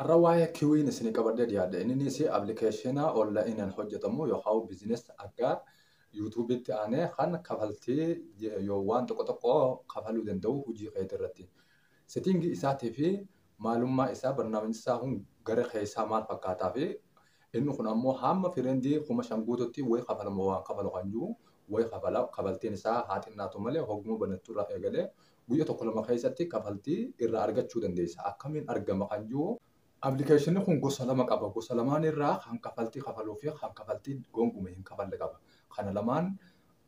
Har'a waa'ee Qwin isinii qabadhee dhiyaadhe. Innis appilikeeshina onlaayinaan hojjetamu yookaan business akka YouTubeitti aanee kan kafaltii yoo waan tokko tokko kafaluu danda'u hojii keetii irratti. Setting isaatii fi maalummaa isaa, barnaamijni isaa kun gara keessaa maal fakkaataa fi inni kun ammoo hamma friend 5,000 guututti wayii kafalamu waan kafalu kan jiru wayii kafala. Kafaltiin isaa haa xinnaatu malee hogguma banattu irraa eegalee guyyaa tokko lama keessatti kafaltii irraa argachuu dandeessa. Akkamiin argama kan jiru, appilikeeshinni kun gosa lama qaba. Gosa lamaan irraa kan kafaltii kafaluu fi kan kafaltii gonkumaa hin kafalle qaba. Kana lamaan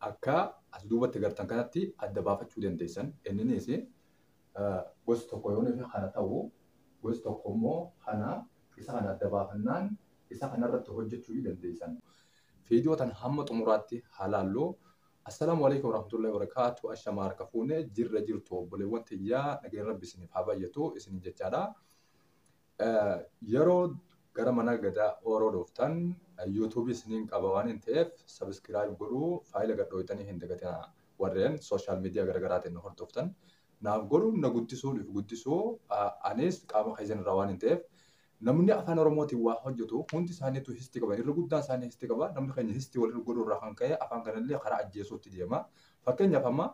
akka as duubatti gartan kanatti adda baafachuu dandeessan. Innis gosi tokko yoo kana ta'u, gosi tokko immoo kana. Isa kana adda baafannaan isa kanarratti hojjechuu dandeessan. Viidiyoo tan hamma xumuraatti haa laallu. Assalaamu alaikum warahmatullahi wabarakatuh. Ashamaa, harka fuune, jirra jirtu obboleewwan tiyyaa? Nageen Rabbi isiniif haa baay'atu isiniin jechaadha. Yeroo gara mana gadaa Ooroo dhuftan YouTube isiniin qaba waan hin ta'eef subscribe godhuu, faayila gadhooytanii hin dagatinaa. Warreen social media garaagaraatiin nu hordoftan naaf godhuun na guddisuu, if guddisuu, anis qaama keessan irraa waan hin ta'eef. Namni afaan Oromootiin waa hojjetu hundi isaaniitu histi qaba. Irra guddaan isaanii histi qaba. Namni keenya histi waliin godhuu irraa kan ka'e afaan kanallee karaa ajjeesuutti deema. Fakkeenyaaf, amma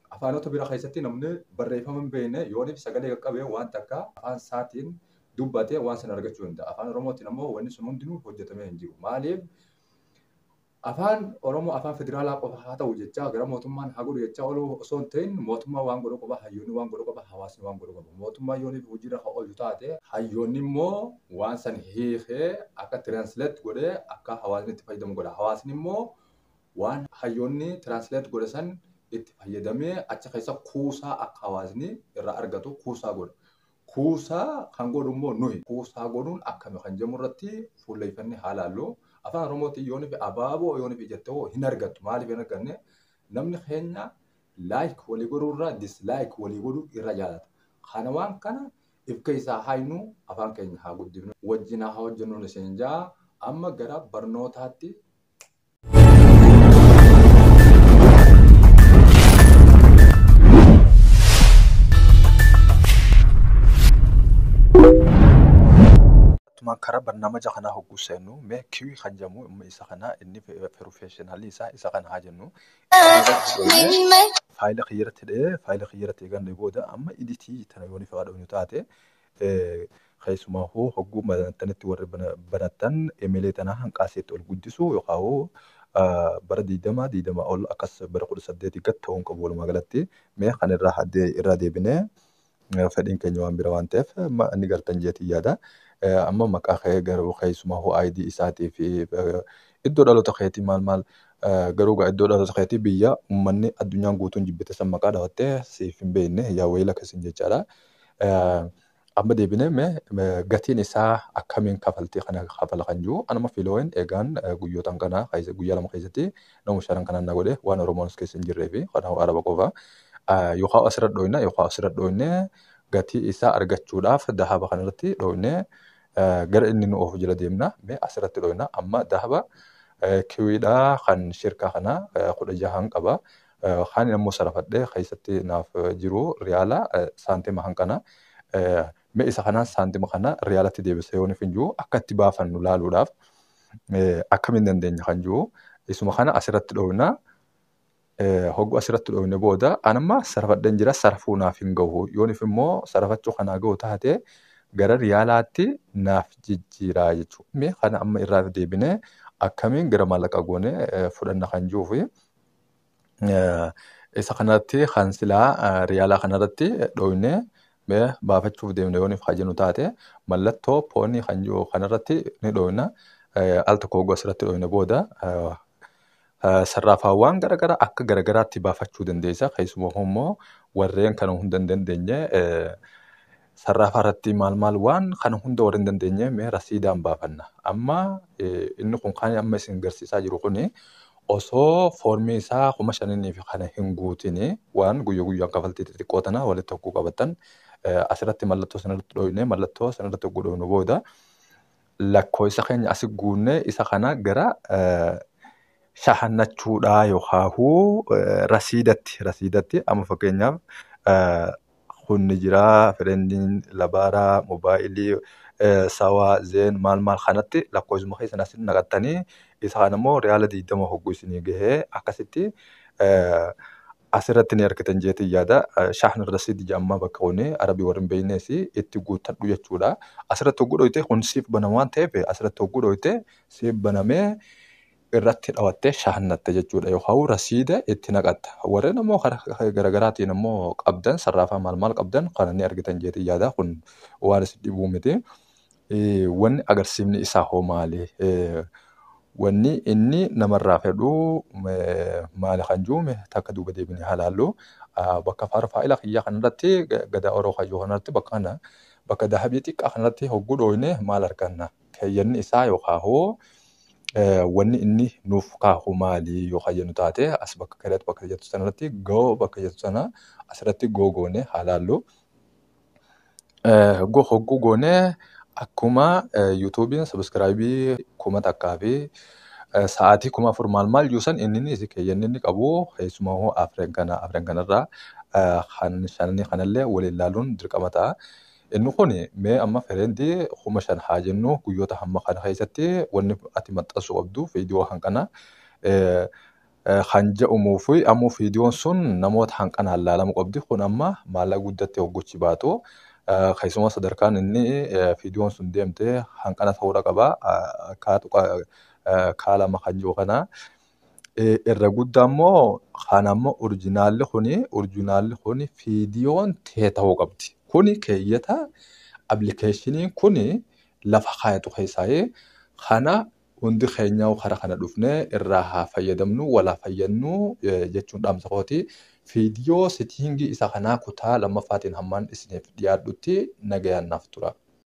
afaanota bira keessatti namni barreeffama hin beekne yooniif sagalee qaqqabee waan takka afaan isaatiin dubbatee waan sana argachuu danda'a. Afaan Oromootiin ammoo wanni sun hundinuu hojjetamee hin jiru. Maaliif? Afaan Oromoo afaan federaalaa qofa haa ta'u jechaa gara mootummaan haa godhu jechaa ooluu osoo hin ta'in, mootummaan waan godhu qaba, hayyoonni waan godhu qaba, hawaasni waan godhu qaba. Mootummaan yooniif hojiirra kan oolchu taate, hayyoonni immoo waan san hiikee akka translate godhee akka hawaasni itti fayyadamu godha. Hawaasni immoo waan hayyoonni translate godhe san itti fayyadamee achi keessa kuusaa akka hawaasni irraa argatu kuusaa godha. Kuusaa kan godhu immoo nuyi. Kuusaa godhuun akkami kan jedhamu irratti fuulleeffannee haa laallu. Afaan Oromootiin yooniif abaaboo yooniif jettee hoo hin argattu. Maaliif hin arganne? Namni keenya like walii godhuu irraa dislike walii godhuu irra jaalata. Kana waan kana if keessaa haaynu, afaan keenya haa guddifnu. Wajjin haa hojjennuun isin jaa, amma gara barnootaatti. Karaa barnaamija kanaa hogguu seennu, mee Qiwi kan jedhamu isa kana, inni professional isaa isa kana haa jennu. Faayila kiyyarratti hidhee, faayila kiyyarratti eeganne booda amma edit tana yoon ifa dhufnu taate, keessumaa hogguu banattanitti warri banattan email tana hanqaaseetti ol guddisu yookaan bara 20 ol akkas bara 18 gad ta'uu hin qabu. Walumaa galatti mee kan irraa haddee irraa deebinee, fedhiin keenya waan bira waan ta'eef inni gartan jeetii yaada. Amma maqaa kee garuu keessumaa hoo ID isaatii fi iddoo dhaloota keetii maal maal, garuu iddoo dhaloota keetii biyya uummanni addunyaan guutuun jibbite san maqaa dhawattee siif hin beekne yaa wayila akkasiin jechaadha. Amma deebinee mee gatiin isaa akkamiin kafaltii kana kafala kan jiru, anuma fiilooyin eegaan guyyootaan kana guyyaa 2 keessatti nama shanan kanaan na godhe, waan Oromoon as keessa hin jirree fi kanaaf Araba qofa. Yookaan asirra dhooyna, yookaan asirra dhooyne gatii isaa argachuudhaaf dahaba kanarratti dhooyne gara inni nu oofu jala deemna. Mee asirratti dhooyna. Amma dahaba Qiwiidhaa kan shirkaa kana 16n qaba. Kaan immoo sarafadhee keessatti naaf jiru riyaala saantima hanqana. Mee isa kanaan saantima kana riyaalatti deebisee yoo hin jiru akka itti baafannu laaluudhaaf akkamiin dandeenya kan jiru isuma kana asirratti dhooyna. Hogguu asirratti dhooyne booda anamma sarafadheen jira, sarafuu naaf hin gahu. Yoonif immoo sarafachuu kanaa gahu taate gara riyaalaatti naaf jijjiiraa jechuudha. Mee kana amma irraa deebinee akkamiin gara maallaqa goone fudhanna kan jiruu fi isa kanatti kan silaa riyaalaa kanarratti dhooyne mee baafachuuf deemne yoonif haa jennu taate, mallattoo poonii kan jiru kanarratti ni dhooyna. Al tokko hogguu asirratti dhooyne booda sarraafaawwan garaagaraa akka garaagaraatti baafachuu dandeessa. Keessumaa immoo warreen kana hunda hin dandeenye, sarraafa irratti maal maal waan kana hunda warri hin dandeenye, mee rasiidaan baafanna. Amma inni kun kan amma isin agarsiisaa jiru kuni osoo foormii isaa 5,000 fi kana hin guutini waan guyyaa guyyaan kafaltii xixiqqoo tana walitti hogguu qabatan asirratti mallattoo sanarratti dhooyne. Mallattoo sanarratti hogguu dhooynu booda lakkoofsa keenya asi guunne isa kana gara shahannachuudhaa yookaan rasiidatti. Amma fakkeenyaaf Kun ni jira. Friendiin Lebara, mobaayilii, sawaa, Zain maal maal kanatti lakkoofsuma keessan asitti naqattanii isa kana immoo riyaala 20 hogguu isinii gahee akkasitti asirratti ni argitan jeetiin yaada. شحن الرصيد jedhama bakka kuni Arabii warri hin beeknes itti guuttadhu jechuudha. Asirratti hogguu dhoyte kun siif banama waan ta'eef asirratti hogguu dhoyte siif banamee irratti dhawattee shahannatte jechuudha yookaan rasiida itti naqatta. Warreen ammoo karaa garaagaraatiin ammoo qabdan sarraafaa maal maal qabdan kana ni argitan jeetiin yaada kun waan isin dhibuu miti. Wanni agarsiifni isaa hoo maali? Wanni inni namarraa fedhu maali kan jiru takka duuba deebinee haa ilaallu. Bakka faayila kiyyaa kanarratti Gadaa Oroo Kayyoo kanarratti bakka kana bakka dahabii xiqqaa kanarratti hogguu dhooyne maal arganna? Keeyyanni isaa yookaan hoo wanni inni nuuf kaahu maali yoo jennu taate as bakka kanatti bakka jettu sanarratti goo bakka jettu sana asirratti goo goone haa ilaallu. Goo hogguu goone akkuma YouTubeiin subscribe 1000 fi sa'aatii 4000 maal maal juusan inni keeyyanni inni qabu keessumaa hoo afran kana afran kanarraa kan shananii kanallee waliin ilaaluun dirqama ta'a. Inni kun mee amma friend 5000 haa jennu guyyoota hamma kana keessatti wanni ati maxxansuu qabdu viidiyoo hanqana kan jedhamuu fi ammoo viidiyoon sun namoota hanqanaan ilaalamuu qabdi. Kun amma maallaqa guddatti hoggochi baatu. Keessumaa sadarkaan inni viidiyoon sun deemte hanqana ta'uudha qaba. Kaa lama kan jiru kana. Irra guddaa immoo kan ammoo originalli kuni viidiyoon tee ta'uu qabdi. Kuni keeyyata applicationiin kuni lafa kaayatu keessaa kana hundi keenya karaa kana dhufnee irraa haa fayyadamnu walaa fayyadnu jechuun dhaamsa kooti. Viidiyoo setting isa kanaa kutaa lammaffaatiin hammaan isiniif dhiyaadhutti nagayaan naaf tura.